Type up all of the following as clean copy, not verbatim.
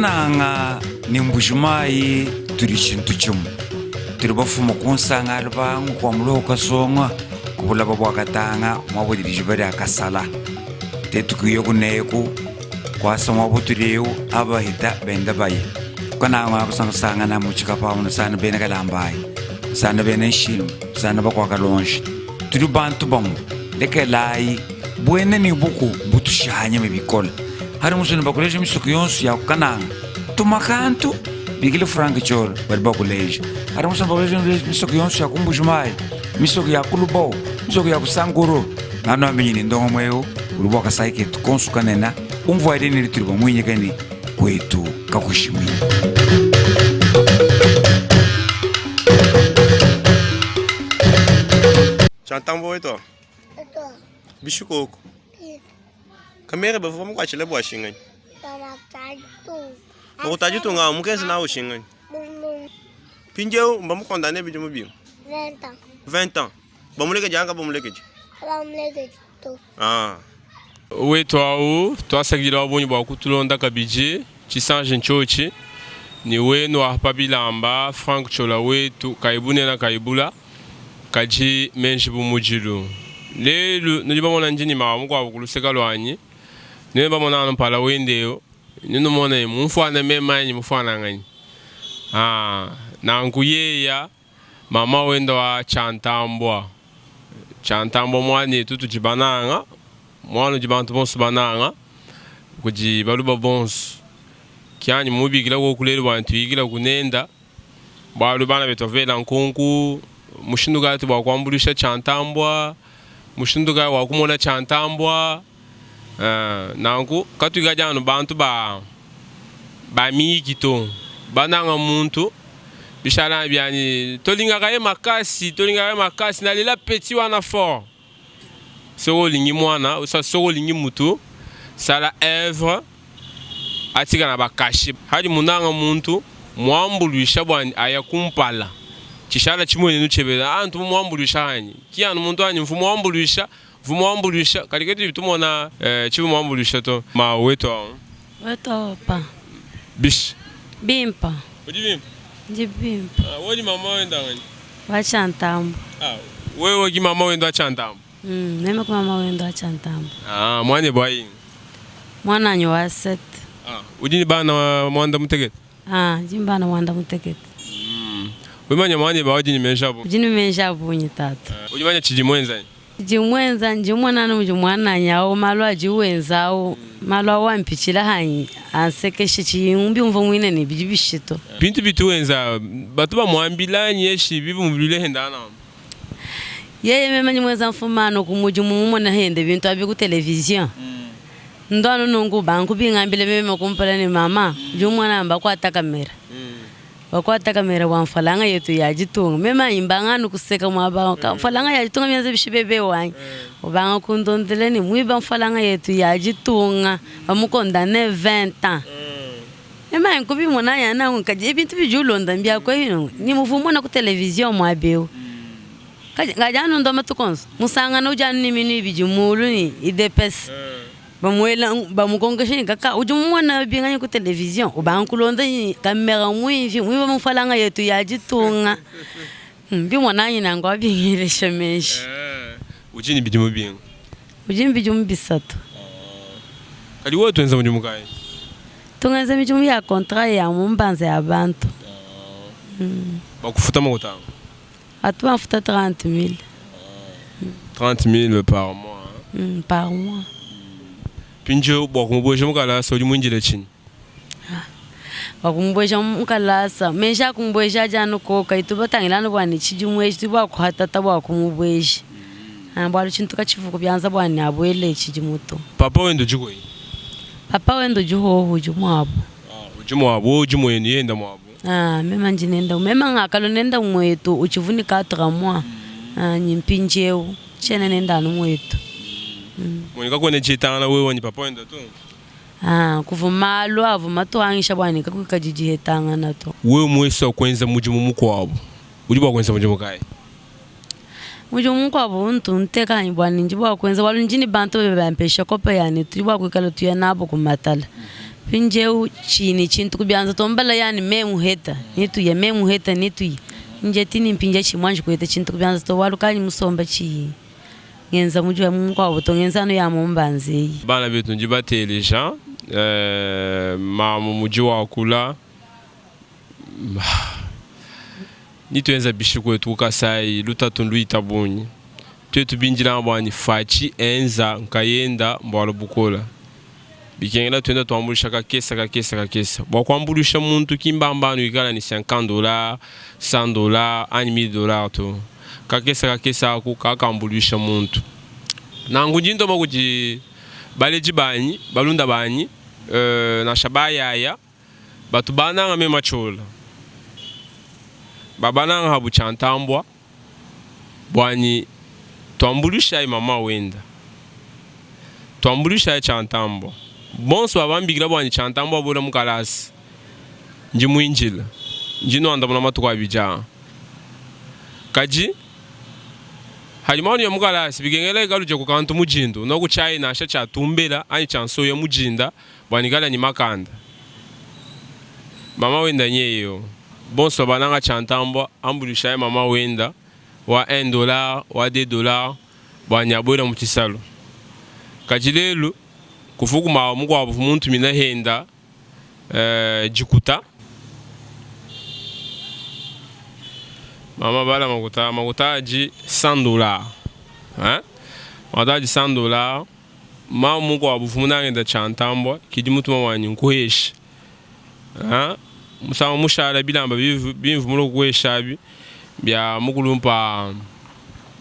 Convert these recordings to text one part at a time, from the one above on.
Kananga ne Mbujimayi tudi tshintu tshimue. Tudi bafuma ku nsanga lubangu kua muloho kasonga ku bulaba bua Katanga muaba udi dijiba dia Kasala. Tetu kuya kuneku kuasa muaba utudi eu aba bahita benda baya. Kananga kusanga mu tshikapa nusana bena Kalambayi, nusana bena Nshimba, nusana bakua Kalonji. Tudi bantu bamue lekelayi buena ne buku mbutushihanyima bikole. Hari musune bakuleja misuku yonso ya kukananga tuma kantu bikile Frank Cholo badi bakuleja. Hari musune bakuleja misuku yonso ya kumbujimayi misuku ya kulubao misuku ya kusankuru nanu amenye ne ndongo mweu uli bua kasai ketu konso kanena umvua ne lituli bamuinyika ne kwetu kakushimina. Tshantambo wetu bishikoko Kamere bavua bamukuatshile bua shinganyi? Bakutaji tunga mukenzi nawu shinganyi? Mpindieu mbamukondane bidimu binga? 20 ans. Bamulekeji anga bamulekeji? Ah. Wetu au tuasakidila wa bungi bua kutulonda kabidi tshisanji ntshiotshi ne wenu wa pa bilamba Franck Ciola wetu kayi bunena kayi bula kadi menji bu mudilu. Lelu nudi bamona ndi ne mawa mukuabu ku luseka luanyi, nuenu bamona anu mpala wende eu, nenumone mumfuane meme anyi mufuananganyi. Ah, nanku yeya mama wende wa Tshiantambua. Tshiantambua muanetu tudi bananga, muana udi bantu bonso bananga kudi baluba bonso. Kianyi mubikila koku lelu bua tuyikila kunenda. Bualu bana betu bavua bela nkonku, mushindu kayi bua kuambuluisha tshia ntambua, mushindu kayi wa kumona tshia ntambua. Nanku katuikadi anu bantu ba ba miyiki to, bananga muntu bishala bianyi tolingaka ye makasi, tolingaka ye makasi nalela petit wana fort. Soki olingi mwana soki olingi mutu sala oeuvre atika na ba cachet hadi munanga muntu muambuluisha bua aya kumpala tshishala tshimuenenu tshiebe ah ntu mumuambuluisha hanyi ki anu muntu anyi mvu muambuluisha mvu muambuluisha kadi ketu tumona eh, tshivu muambuluisha to ma wetu awu Wetu awu pa. Bishi. Bimpa. Udi bimpa? Ndi bimpa. Ah, wewe ni mama wenda ngani? Wa Tshantambo. Ah, wewe ki mama wenda wa Tshantambo? Mm, meme ki mama wenda wa Tshantambo. Ah, mwane bwa yini? Mwananyi wa set. Ah, udi ni bana mwanda mutekete? Ah, ndi ni bana mwanda mutekete. Mm. Wimanya mwane ba udi ni menja bu? Udi ni menja bunyi tatu. Uh, udi manya tshidi mwenza? Ndi mwenza ndi mona anu mudi muananyi awu malu adi wenza awu malu awu ampitshila hanyi ansekeshe tshiyi mbiumvua muine ne bidi bishi to. Bintu bitu wenza batu bamuambila anyi eshi bibu henda nanku? Yeye meme ndi muenza mfuma anu ku mudimu mumone hende bintu abi ku television ndo anu nunku banku bingambile meme kumpala ne mama udi umona amba kuata kamera. Bakuata kamera bua mfalanga yetu ya ditunga. Meme anyi mbanga anu kuseka muaba au. Ka mfalanga ya ditunga mienza bishi bebe wanyi. Ubanga kundondela ne muiba mfalanga yetu ya ditunga bamukondane 20 ans. Meme anyi kubimona anyi nanku kadi ebintu bidi ulonda mbia kuehi ni muvua umona ku television muaba eu. Kadi ngadi anu ndua matuku onso musangana udi anu ne minu ibidi mulu ne idepese. Bamuela, bamukonkesha ne, Kaka, udi mumona binganyi ku television? Ubanga kulonda ne kamera muivi, muiba mu mfalanga yetu ya ditunga. Mbimona anyi nanku abingelesha meji. Udi ne bidimu binga? Udi ne bidimu bisatu. Kadi wewe tuenza mudimu kayi? Tungenza midimu ya contrat ya mu mbanza ya bantu. Bakufuta makuta anga? Atu bamfuta 30000. 30000 par mois? Par mois. Mpindieu bua kumubueja mu kalasa udi muindile tshinyi? Bua kumubueja mu kalasa, meji a kumubueja adi anu koka, itu batangila anu bua ne tshidimu etshi tudi bua kuhatata bua kumubueja, bualu tshintu katshivu ku bianza bua ne abuele tshidimu to. Papa wende udi kueyi? Papa wende udi hoho, udi muabu. Udi muabu, wewe udi muenu, yeye muabu. Mema ndi nenda, mema ngakalua nenda muetu utshivu ne 4 mois, nyi mpindieu tshiena nenda anu muetu. Muenu kakuena dihetangana wewe ne papa wende to? Kuvua malu avua matuangisha bua ne kakuikadi dihetangana to. Wewe muesua kuenza mudimu mukuabu, udi bua kuenza mudimu kayi? Mudimu mukuabu untu nteka anyi bua ne ndi bua kuenza bualu ndi ne bantu badi bampesha kopa ya ne tudi bua kuikala tuya nabu ku matala. Mpindieu tshiyi ne tshintu ku bianza to, mbala ya ne memu heta ne tuye, memu heta ne tuye. Nje ti ne mpindieu tshiyi muanji kuheta tshintu ku bianza to, bualu kanyi musomba tshiyi ngenza mudimu mukuabu to, ngenza anu ya mu mbanza eyi. Bana betu ndi bateleja mamu mudi wakula nituenza bishi kuetu ku Kasai lutatu nduita bungi tuetu bindila bua ni Fatshi enza nkayenda mbualu bukola bikengela tuenda tuambuluisha kakesa kakesa kakesa bua kuambuluisha muntu ki mbamba anu ikala ni 50 dollars 100 dollars anyi 1000 dollars to kakesa kakesa aku kakambuluisha muntu nanku ndi ndomba kudi baledi banyi balunda banyi nansha bayaya Batu bananga mema tshiola, babananga habu tshia ntambua buanyi tuambuluishayi mama wenda, tuambuluishayi tshia ntambua. Bonso babambikila buanyi tshia ntambua buela mu kalasa, ndi muindila, ndi nuandamuna matuku abidi aa. Kadi hadi muanu ya mu kalasa bikengela ikalu dia ku kantu mujindu noku tshiayi nansha tshia tumbela anyi tshia nsoya mujinda Bua nikala ne makanda. Mama wenda nyeyo. Bonso bananga tshia ntambua ambuluishaye mama wenda wa un dollar wa deux dollars bua ne abuela mu tshisalu. Kadi lelu kuvu kuma mukuabu muntumina henda dikuta. Mama bala makuta, makuta adi 100 dollars hein makuta adi 100 dollars. Mamu mukuabu uvua munange tshia ntambua kidi mutuma wanyi nkuhesha musangu mushala bilamba bimvua mulue kuhesha abi bia mukulumpa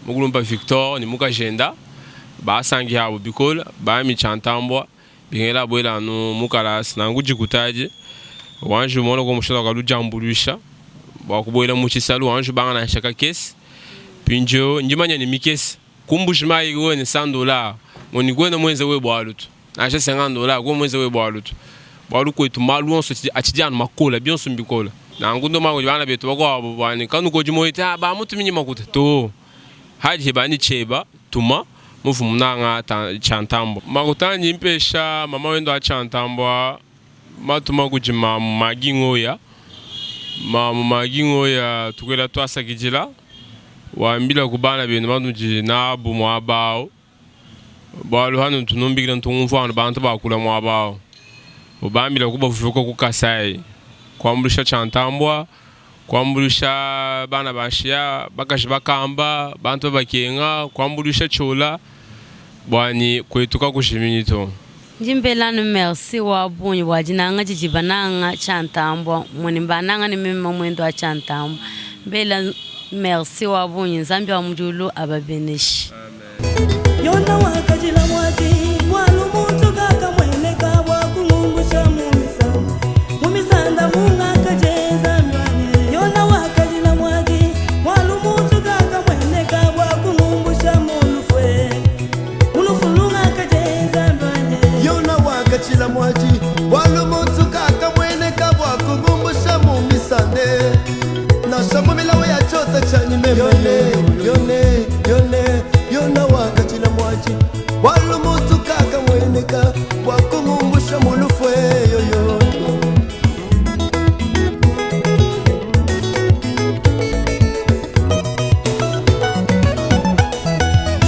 mukulumpa Victor ne mukajenda basanki abu bikole bami tshia ntambua bikengela abuela anu mu kalasa nanku dikuta adi wanji umona ko mushindu wa kaludiambuluisha bua kubuela mu tshisalu wanji ubanga nansha kakese mpindieu ndi manya ne mikese. Ku Mbuji-Mayi wewe ne 100 dollars ngoni kuena muenze wewe bualu to, nansha 50 dollars kuena muenze wewe bualu to, bualu kuetu malu onso atshidi anu makola, bionso mbikola. Nanku ndomba kudi bana betu bakuabu bua ne kanukodi muoyo te ah bamutuminyi makuta to, hadi heba ni tshieba tuma muvu munanga tshia ntambua. Makuta andi mpesha mama wenda wa tshia ntambua matuma kudi mamu Maggie Ngoya, mamu Maggie Ngoya tukuela tuasakidila. Wambila ku bana benu banudi nabu muaba au, bualu hanu tunumbikila ntungunvua anu bantu bakula muaba au. Ubambila kubavuka ku Kasai, kuambuluisha tshia ntambua, kuambuluisha bana ba nshiya, bakaji bakamba, bantu babakenga, kuambuluisha tshiola buanyi kuetu kakujiminyi to. Ndi mbela anu merci wa bungi bua dinanga didi bananga tshia ntambua muni mbananga ne meme muendu wa tshia ntambua mbela merci wa bungi Nzambi wa mu diulu ababeneshe. Yona wakajila muadi, bualu muntu kakamueneka bua kungumbusha mu misanda, mu misanda mungakajenza mianyi. Yona wakajila muadi, bualu muntu kakamueneka bua kungumbusha mu lufue. Yona wakatshila muadi, bualu muntu kakamueneka bua kungumbusha mu misande, nansha mu milawu ya tshiota tshianyi meme. Yone, Yone, Yone, Yona wakatshila muadi, bualu muntu kakamueneka bua kungumbusha mu lufue. Yoyo.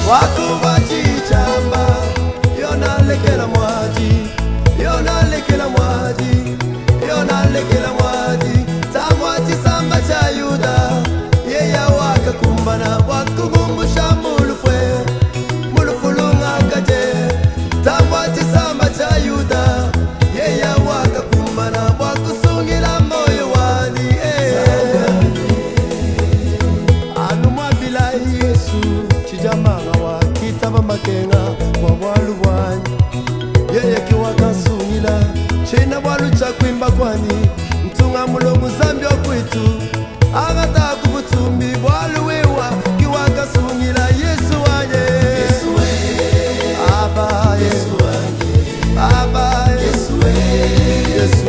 Wakumva tshitshiamba Yona lekela muadi Yona lekela muadi Yona lekela muadi Tangwa tshisamba tshia Yuda Yeya wakakumbana bua kugumbusha mu lufue Mu lufu lungakaje Tangwa tshisamba tshia Yuda Yeya wakakumbana bua kusungila moyo wanyi eh. Anu muambila Yesu tshijamanga wakitaba makenga bua bualu buanyi, yeye ke wakansungila. Tshiena bualu tshia kuimba kuanyi ntunga mulongo Nzambi wa kuitu angata ku butumbi bualu wewa ke wakasungila Yesu wanye Aba Yesu Aba Yesu Yesu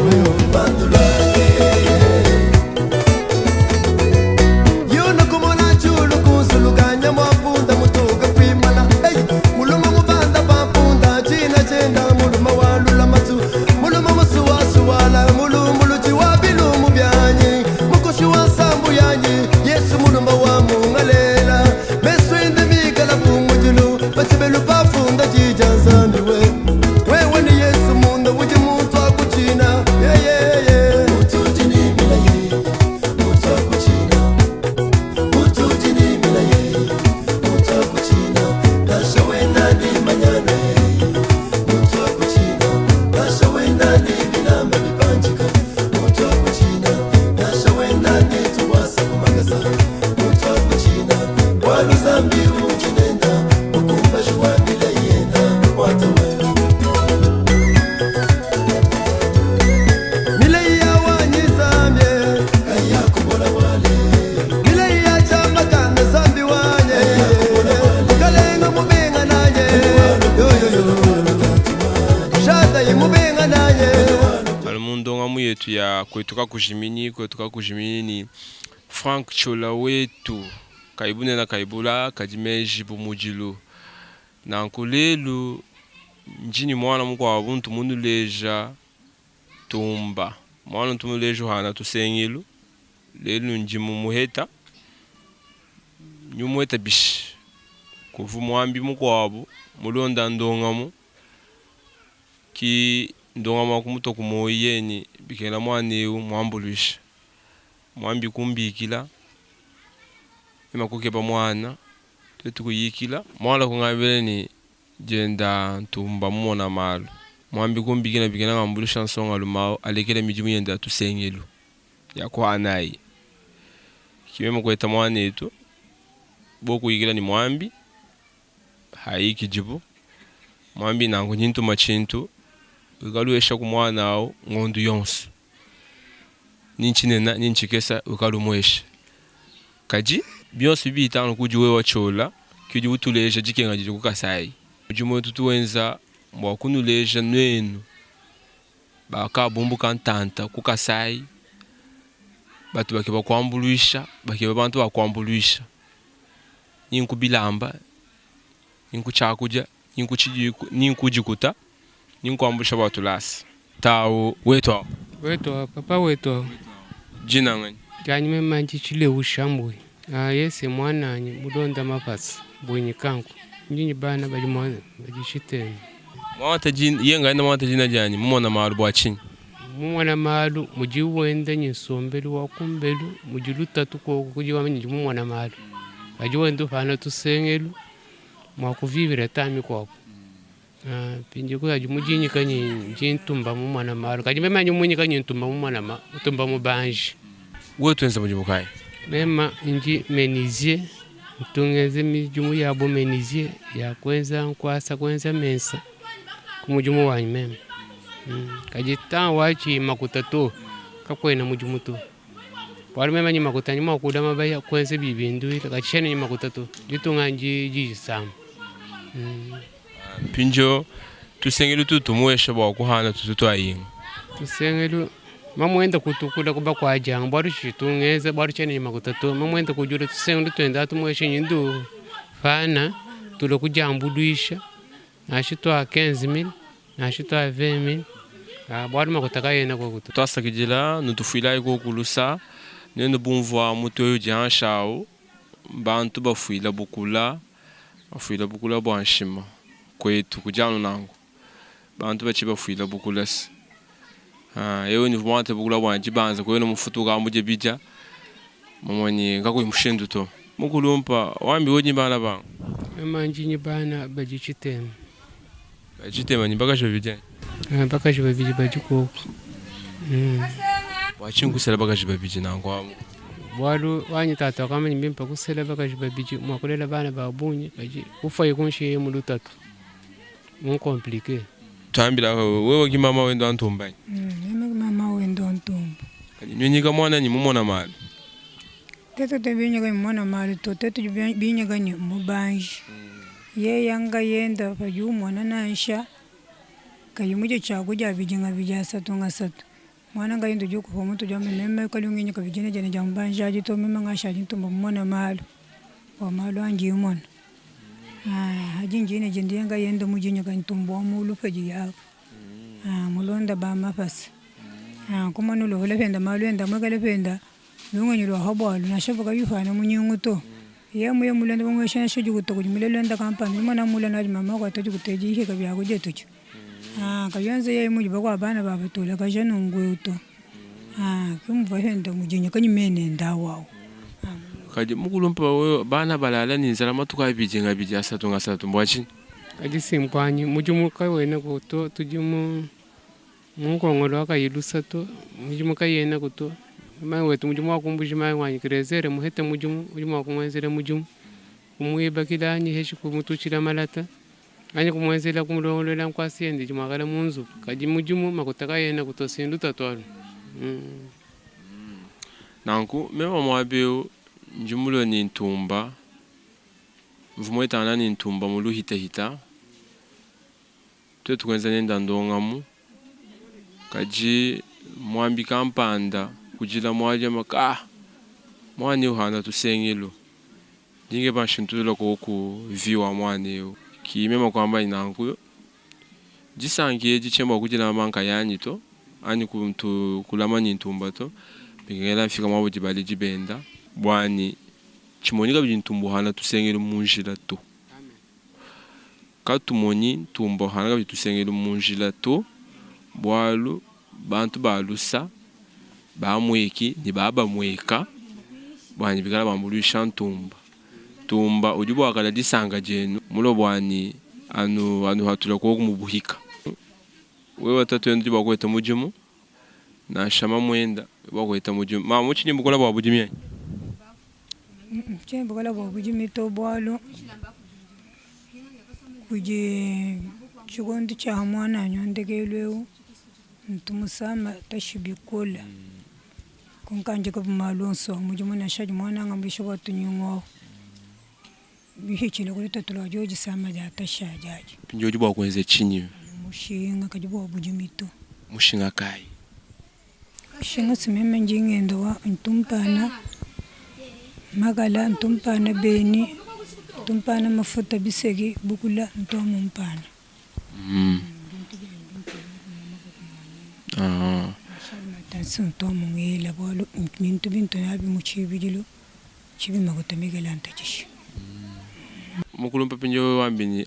Yona kumona julu kusuluka nyama punda mutuka kwimana hey, muluma mubanda pa punda china chenda muluma wa lulamatu muluma musu yetu ya Kwetu Kakujiminyi, Kwetu Kakujiminyi ni Franck Ciola wetu kayi bunena kayi bula kadi meji bu mudilu. Nanku lelu ndi ne muana mukuabu ntu munuleja Tumba. Muana ntu muleja uhana tusengelu lelu ndi mumuheta ndi mumuheta bishi? Kuvu muambi mukuabu mulonda ndongamu ki ndongamu wa kumutua ku muoyi yeye bikengela muana eu muambuluisha. Muambi kumbikila mema kukeba muana tuetu kuyikila. Muana kungambila ne dienda ntumba mumona malu. Muambi kumbikila bikengela ngambuluisha nsongalume au alekela midimu yende ya tusengelu ya kuhanayi. Ki meme kueta muanetu bo kuyikila ne muambi hayikidibu. Muambi nanku ndi ntuma tshintu wikalueshaku muana au ngondu yonso. Ni ntshinena ni ntshikesa wikala umuesha. Kadi bionso bibi bitanu kudi wewa Ciola ki udi utuleja dikenga didi ku Kasai. Mudimu wetu tuwenza mbua kunuleja nuenu ba kabumbu ka ntanta ku Kasai batu bakeba kuambuluisha, bakeba bantu ba kuambuluisha ni nku bilamba, ni nku tshiakudia, ni nku tshidiku, ni nku dikuta, ni nkuambuluisha bua tulasa. Tawu wetu awu. Wetu awu, papa wetu awu. Dina nganyi? Dianyi mema ndi Tshilewu Shambwe. Yese muananyi mulonda mapasa buenyi kanku. Ndi ne bana badi muana badi tshitema. Muangata dina, ye ngayenda muangata dina dianyi mumona malu bua tshinyi? Mumona malu mudi wenda nyi nsombelu wa kumbelu mudi lutatu koku kudi wamba ndi mumona malu kadi wenda upana tusengelu mua kuvivira ta mikuabu. Mpindieu kadi mudinyika nyi ndi ntumba mumona malu kadi mema ndi munyika nyi ntumba mumona ma ntumba mubanji. Wewe tuenza mudimu kayi? Mema ndi menuisier ntu ngenza midimu ya bu menuisier ya kuenza nkuasa kuenza mesa ku mudimu wanyi meme. Kadi temps watshi makuta to kakuena mudimu to bualu mema nyi makuta ndi mua kula mabaya kuenza bibinduila kadi tshiena nyi makuta to ditunga ndi disama. Mpindieu tusengelu tutu tumuesha bua kuhana tutu tuayinga. Tusengelu mamuenda kutukula ku bakuadianga bualu tshitu ngenza bualu tshiena ne makuta to mamuenda kujula tusengelu tuenda atumuesha nyindu fana tulua kudiambuluisha nansha tua 15000 nansha tua 20000 bualu makuta kaena koku to. Tuasakidila nutufuilayi koku lusa nuenu bumvua mutu eyu diansha awu bantu bafuila bukula. Bafuila bukula bua nshima kuetu kudi anu nanku bantu batshi bafuila bukula se ewe nuvua muangate bukula bua dibanza kuena mufutu ukavua mudie bidia mumue ne kakuyi mushindu to. Mukulumpa wambi udi ne bana banga? Mema ndi ne bana badi tshitema. Badi tshitema ne bakaji babidi anyi? Bakaji babidi badi koku. Bua tshinyi kusela bakaji babidi nanku amu? Bualu wanyi tatu wakamba ne mbimpe kusela bakaji babidi mua kulela bana ba bungi kadi kufuaye kunshiye mu lutatu mu complique. Tuambila wewe ki mama wende wa ntumba anyi? Meme ki mama wende wa ntumba. Kadi nuinyika muananyi mumona malu. Tetu te binyika ne mumona malu to, tetu binyika ne mubanji. Yeya nkayenda padi umona nansha kayi mudie tshiakudia abidi ngabidi asatu ngasatu. Muana nkayende udi ukupa mutu udi wamba ne, Meme kalungenyi kabidi ne diena dia mubanji adi to, meme ngashadi ntumba mumona malu bua malu andi mmona. Adi ndina diende yeye nkayende mudinyika ntumba wa mulu padiye apa mulonda ba mapasa. Kumona ulobola penda malu ende amuekele penda lungenyi lua pa bualu nansha kayi upana munyingu to. Yeye muye mulonda bamuesha nansha dikuta kudi mulelu wende kampanda, udi mona mula nadi mama akuata dikuta edi ihika biakudia tudia. Kayonza yeye mudi bakua bana ba batulakaja nunku eu to. Ke muvua pende mudinyika ne mena ende au au. Kadi mukulumpe wewe, bana balala ne nzala matuku abidi ngabidi, asatu ngasatu, mbua tshinyi? Kadi si nkuanyi, mudimu kawenaku to, tudi mu nkongolo wa kayi lusa to, midimu kayenaku to. Mayi wetu mudimu wa ku Mbuji-Mayi wanyi Creusere muhete mudimu, udi mua kumuenzela mudimu, kumuibakila anyi heshi kumututshila malata anyi kumuenzela kumulongoluela nkuasa yende idi muakala mu nzubu. Kadi mudimu makuta kayenaku to, si ndutatu alu. Nanku mema muaba eu ndi mulue ne ntumba, mvua muetangana ne ntumba mu luhitahita. Tuetu kuenza nenda ndongamu, kadi. Muambi kampanda kudila muadi wamba ah, muana eu hana tusengelu ndi ngeba nshintulula koku vie wa muana eu. Ki mema kuamba ne nanku disanka edi tshiena bua kudilama nkayanyi to anyi kulama ne ntumba to, bikengela mfika muaba udi baledi benda buanyi tshimonyi kabidi ntumba uhana tusengelu mu njila to. Katumonyi ntumba uhana kabidi tusengelu mu njila to, bualu bantu ba lusa bamueki ne babamueka bua ne bikala bambuluisha ntumba. Ntumba udi buakala disanka dienu mulo bua ne anu anuhatula koku mu buhika. Wewe tatuende udi bua kuheta mudimu nansha mamuenda bua kuheta mudimu. Mamu utshidi bukola bua budimi anyi? Tshiena bukola bua budimi to bualu kudi tshikondo tshia muananyi wa ndekelu eu ntu musama tashi bikole kunkandika bu malu onso a mudimu nansha adi muana angambuluisha bua tunyungu awu bihitshile ku lutatu lua dio disama dia tashi adi adi. Mpindieu udi bua kuenza tshinyi? Mushinga kadi bua budimi to. Mushinga kayi? Mushinga si meme ndi ngenda wa ntumpana makala, ntumpana beni, ntumpana mafuta, biseki, bukula, ntua mu mpana. Bintu bianyi bintu mu maboko muanyi. Nansha ntua mu ngela bualu bintu bintu nabi mu tshibidilu tshibi makuta mikale antatshisha. Mukulumpe mpindieu wambi ne,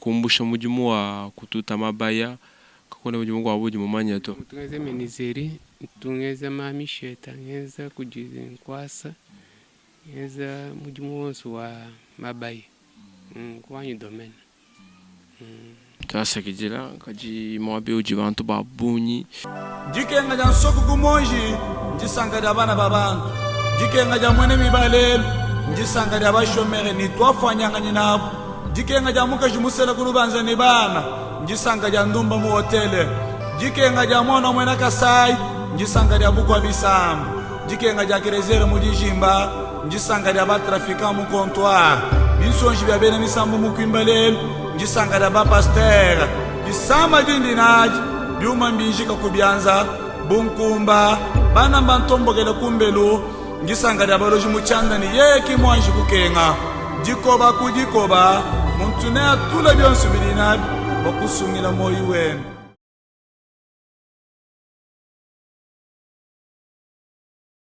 Kumbusha mudimu wa kututa mabaya Kakuena mudimu mukuabu udi mumanye to. Ntu ngenza menuiserie, ntu ngenza ma misheta, ngenza kudi nkuasa, ngenza mudimu wonso wa mabaya ku wanyi domaine. Tuasakidila kadi muaba eu udi bantu ba bungi. Dikenga dia nsoku ku monji ndisanka dia bana ba bantu. Dikenga dia muena miba lelu ndisanka dia bashomere ne tuafuanyanganyi nabu. Dikenga dia mukaji musela ku lubanza ne bana ndisanka dia ndumba mu hotele. Dikenga dia muana wa muena Kasai ndisanka dia bukua bisamba. Dikenga dia Kerezere mu dijimba ndisanka dia ba trafiquants mu comptoir. Binsonji bia bena misambu mu kuimba lelu ndisanka dia ba pasteur. Disama dindi nadi biuma mbinjika ku bianza bu nkumba bana mbantombokele kumbelu Ndisanka dia baloji mu tshianda ne yeye ki muanji kukenga. Dikoba ku dikoba, muntu neatule bionso bidi nabi bua kusungila muoyo wende.